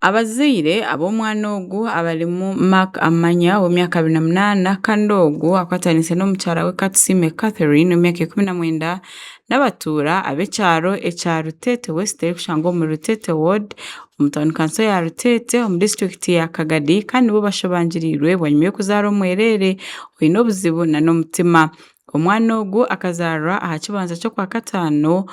Abazaire ab'omwana ogu abarimu Mark Amanya ow'emyaka 28 kandi ogu akwataniise n'omukyara we Katusiime Catherine ow'emyaka 19 n'abatuura ab'ekyaro ekya Ruteete West erikushangwa omuri Ruteete Ward omu tauni kanso ya Ruteete omu disiturikiti ya Kagadi kandi nibo bashobangiriirwe bwanyima y'okuzaara omwereere oine obuzibu n'omutima. Omwana ogu akazaarwa aha kibanja ky'okwakataano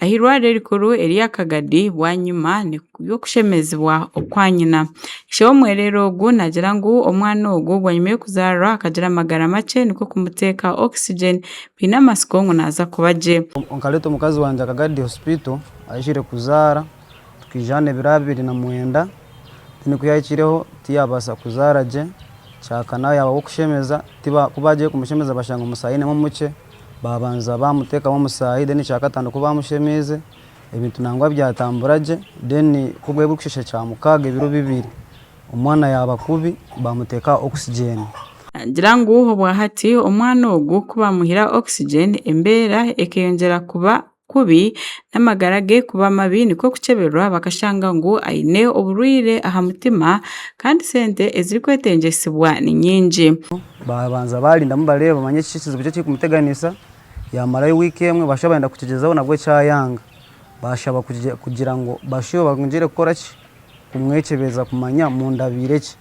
ah'eirwariro erikuru erya Kagadi bwanyima y'okushemezibwa okwa nyina. Ishe w'omwereere ogu naagira ngu omwana ogu bwanyima y'okuzaarwa akagira amagara makye nikwo kumuteeka oxygen baine amatsiko ngu naaza kuba gye. Nkareeta omukazi wangye Kagadi Hospital ahikire kuzaara tukaija hanu ebiro 29 then ku yahikireho tiyabaasa kuzaara gye. Kyakana yaaba ow'okushemeza, ku baagiire kumushemeza bashanga omusaayi ainemu mukye, baabanza baamuteekamu omusaayi then ekyakataano ku baamushemeize, ebintu nangwa byatambura gye, then ku bwabaire burikusheesha kyamukaaga ebiro bibiri, omwana yaaba kubi baamuteeka aha oxygen. Naagira ngu obwahati omwana ogu ku baamuhaire aha oxygen embeera ekeyongyera kuba kubi n'amagara ge kuba mabi nikwo kukyeberwa bakashanga ngu aine oburwaire aha mutima kandi sente ezirikwetengyesibwa ni nyingi. Baabanza baarindamu bareeba bamanye kiki ekizibu kye ekirikumuteganisa, yaamarayo wiiki emwe baashuba baayenda kukigyezaho nabwo kyayanga, baashaba kugira ngu bashube bongyere kukora ki, kumwekyebeza kumanya munda habaire ki,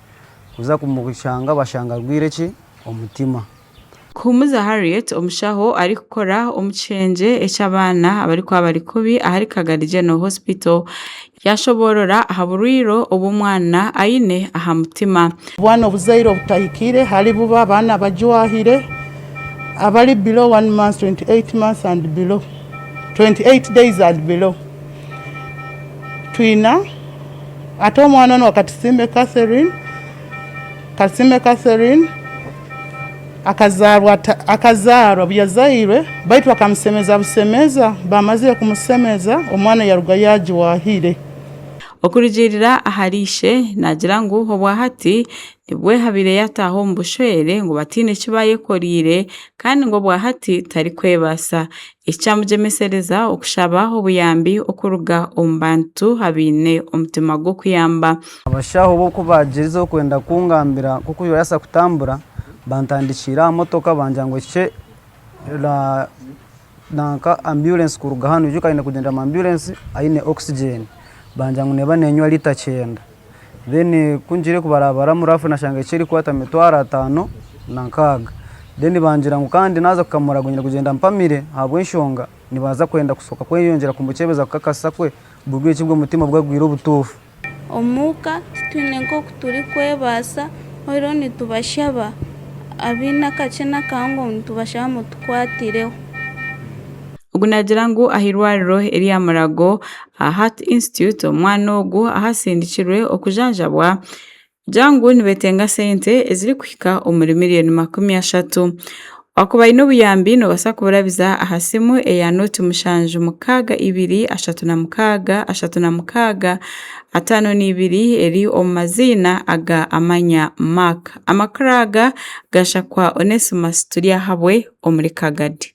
kuza kumushanga bashanga arwaire ki, omutima. Kuhumuza Harriet, omushaho arikukora omu kishengye eky'abaana abarikuba bari kubi ahari Kagadi General Hospital yaashoboorora aha burwaire obu omwana aine aha mutima. Obwana obuzaire obutahikire hari buba abaana abajwahire abari below one month, 28 months and below, 28 days and below. Twina ate omwana onu wa Katusiime Catherine, Katusiime Catherine akazaarwa akazaarwa obu yazairwe baitu bakamusemeza busemeza, baamazire kumusemeza omwana yaruga yaajwahire. Okurugiirira ahari ishe, naagira ngu obwahati nibwo abaire yaataaha omu bushwere ngu bataine eki baayekoreire kandi ngu obwahati tarikwebaasa. Eki kyamugyemesereza okushaba obuyambi okuruga omu bantu abaine omutima gw'okuyamba. Abashaho bo ku baagyerizeho kwenda kungambira nk'oku birabaasa kutambura, bantandikiire aha motoka bangira ngu ehikye nanka ambyurensi kuruga hanu. Ijuka aine kugyenda omu ambyurensi aine oxygen. Bangira ngu neeba neenywa liita kyenda. Then ku ngiire kubarabaramu rafu nashanga ekyo erikukwata 560. Then bangira ngu kandi naaza kukamura nyine kugyenda mpamire ahabw'enshonga nibaza kwenda kushoka kweyongyera kumukyebeza kukakasa kwe burwaire ki bw'omutima obu agwire obutuufu. Omuka titwine nk'oku turikwebaasa, reero nitubashaba abaine akakye n'akahango nitubashaba mutukwatireho. Ogu naagira ngu ah'eirwariro erya Mulago aha Heart Institute omwana ogu ahu asindikirwe okujanjabwa kugira ngu nibetenga sente ezirikuhika omuri miriyoni 30. Wakuba oine obuyambi noobaasa kuburabiza aha simu eya 076 36 36 52 eri omu maziina aga Amanya Mark. Amakuru aga gashakwa Onesimus Turyahabwe omuri Kagadi.